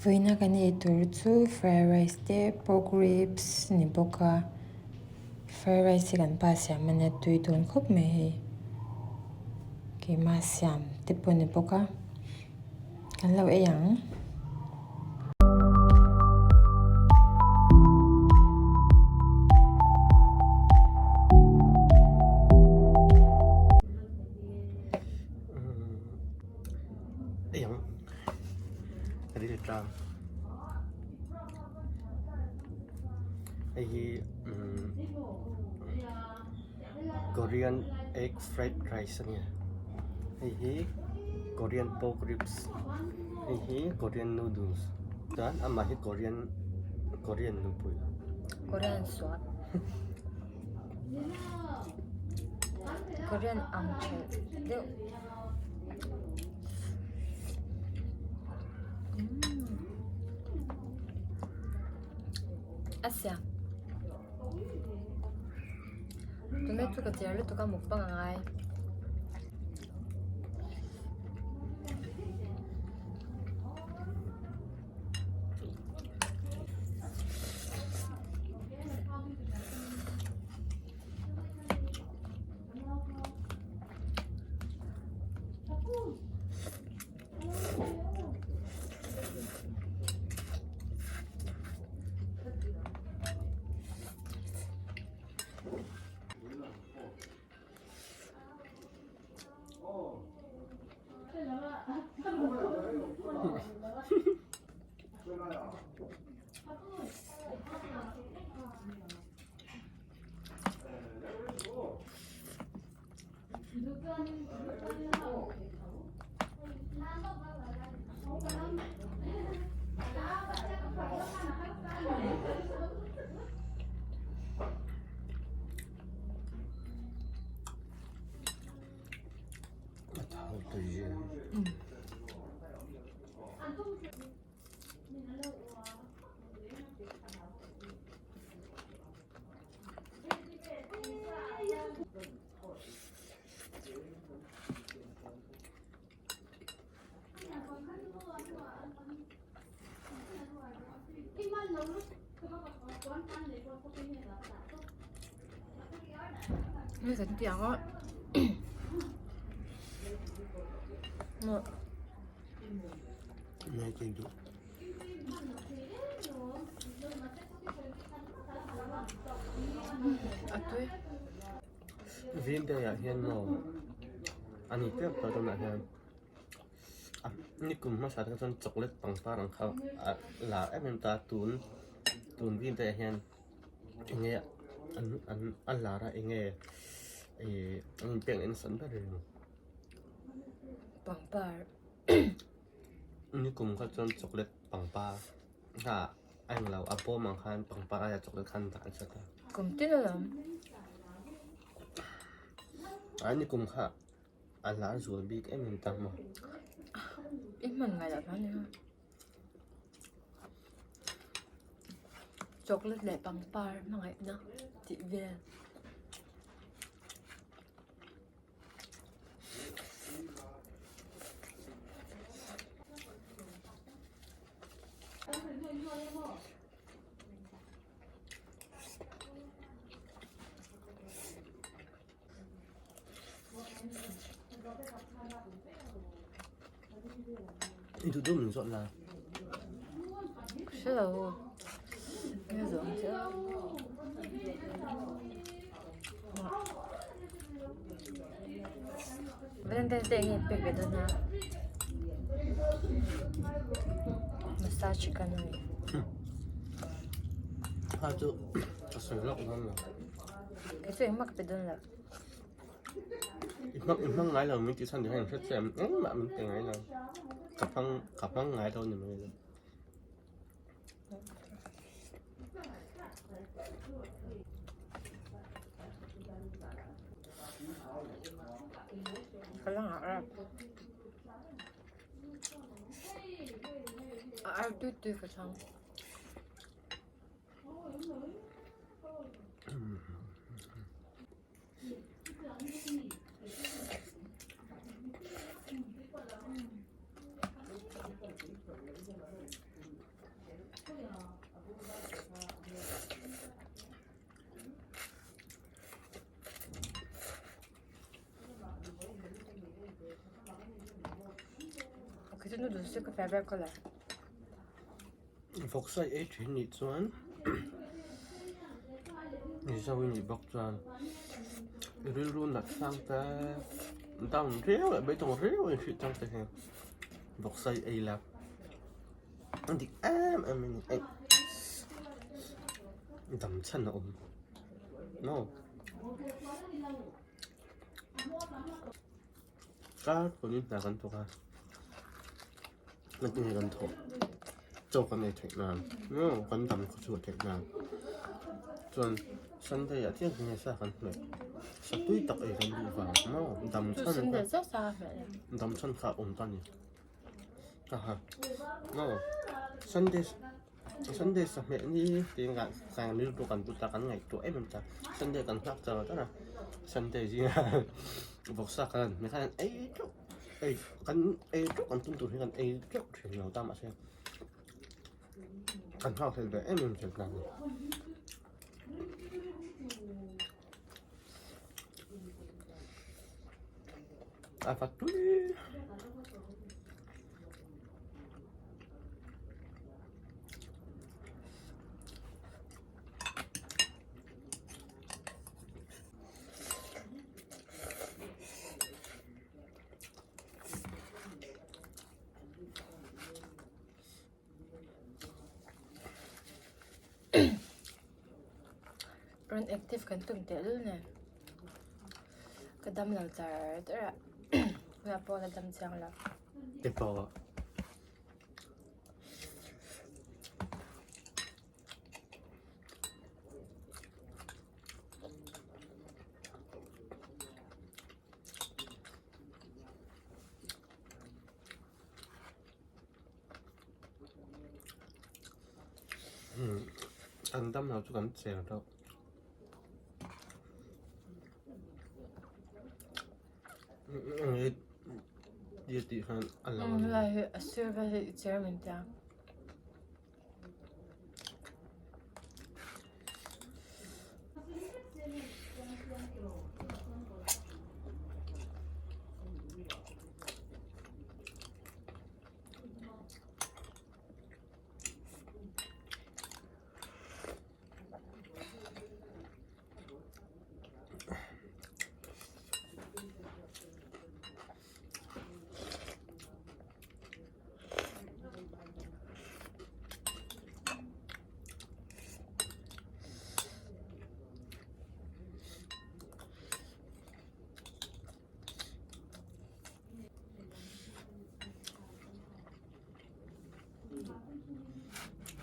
Vawiina kan ei tur chu fried rice te pork ribs a ni bawk a fried rice hi kan pa siam a nia tui dawn khawp mai hei keimah siam te pawh a ni bawk a kan lo ei ang. Hei hi Korean egg fried rice a ni a hei hi Korean pork ribs hei hi Korean noodles chuan amah hi Korean Korean nupui. Korean suah Korean ang thelh deuh. A siam tunlai chu ka cher lutuk a mukbang a ngai. A thau tui e. Hei kan tih ang a maw. A tui. Vinte ah hian maw a ni tep tawh tunah hian a nikum hmasa te chuan chocolate pangpar ang kha a lar em em ta tun tun vinte ah hian enge an an a lar a enge ih an inpek leh nasa ber em Pangpar. Nikum kha chuan chocolate pangpar kha a englo a bawm ang khan pangpar aia chocolate khan dah nasa ta. Kum tin alawm. A nikum kha a lar zual bik em em ta maw. I hman ngai loh hlan nia. Chocolate leh pangpar hmangaihna tih vel. I duh duh min zawt la. Hre lo. Nge zawh ang che a. Valentine's Day nge pek ve dawn a. Massage ka nei. Kha chu ka sawi lawk dawn lo. Kei chu engmah ka pe dawn lo. I hmang i hmang ngai lo min tih chhan ti hian hre che em engmah min pe ngai lo. Ka hmang ka hmang ngai lo ni mai lo. Ka la ngah rap. A ar tui tui ka chhang. chu ka favourite colour. Vawksa i ei thin nih chuan Mizo i nih bawk chuan i rilru nat sang te down riau leh beidawng riau a inhrih chang te hian vawksa i ei la a dik em em a ni eih dam chhan a awm maw. Kar pawhin hna kan thawk a engtin nge kan thawh chaw kan ei theih nan maw kan dam khaw chhuah theih nan chuan Sunday ah chiah nge sa kan hmeh sa tui tak ei kan duh vang maw dam chhan kha dam chhan kha a awm ta a ni aha maw Sunday Sunday sa hmeh ni tiin kan rilru kan put a kan ngaihtuah em em ta Sunday kan nghak char char a Sunday zinga vawksa kan han hmeh khan ei teuh ei kan ei teuh kan tum tur hi kan ei teuh thin lo ta mahse kan nghak hlel ve em em thin ta a ni. A va tui. Rawn active kan tum tehlul nen ka dam lo char char a tunah pawh la dam chiang lo. Keipawh. Kan dam lo chu kan cher deuh. Tih khan a lang a ni. Lai hi a sir vel hi i cher min tia.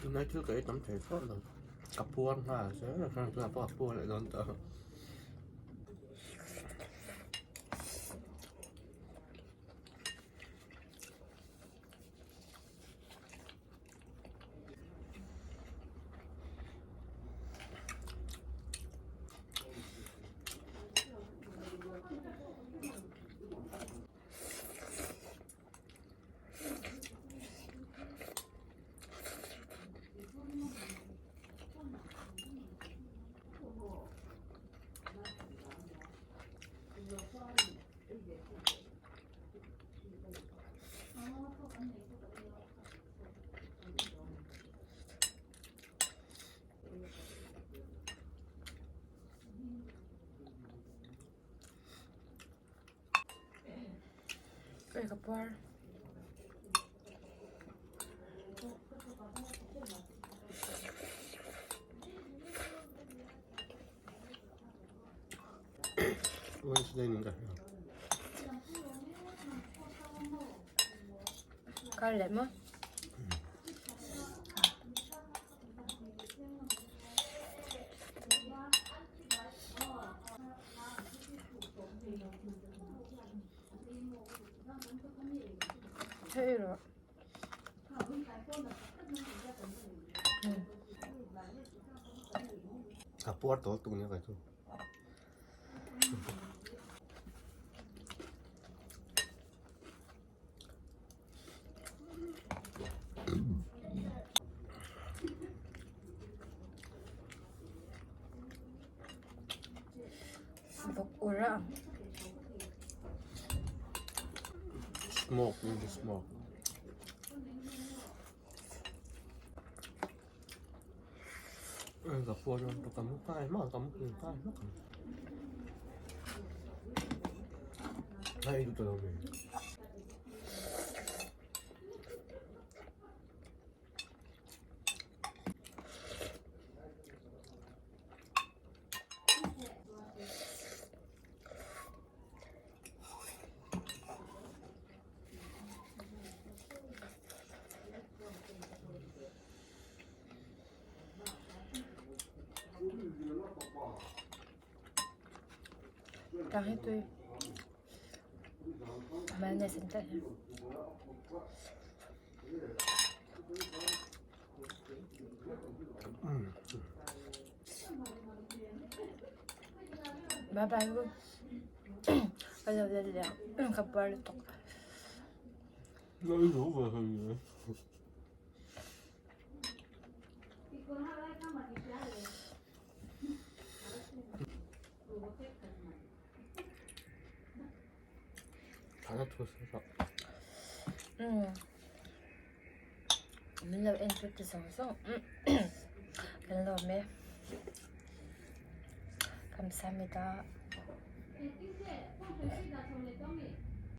Tunlai thil ka ei tam thei thlawt lo ka puar nghal zel a tunah pawh a puar leh dawn ta. Ui ka puar. Wednesday ning ka hria. Kar leh maw? Hei rawh. A puar tawl tuk nia kai chu. Vawk ur a ang. Smoke, smoke. Ka puar dawn tawh ka mu nghal hmak ang ka mu nghal hmak ang. A ei duh ta lo mai. Tang hi tui mayonnaise an telh hi. Bye bye u. Ka lo let leh ang ka puar lutuk. Min lo en chu ti zawng zawng kan lawm e kamsamita.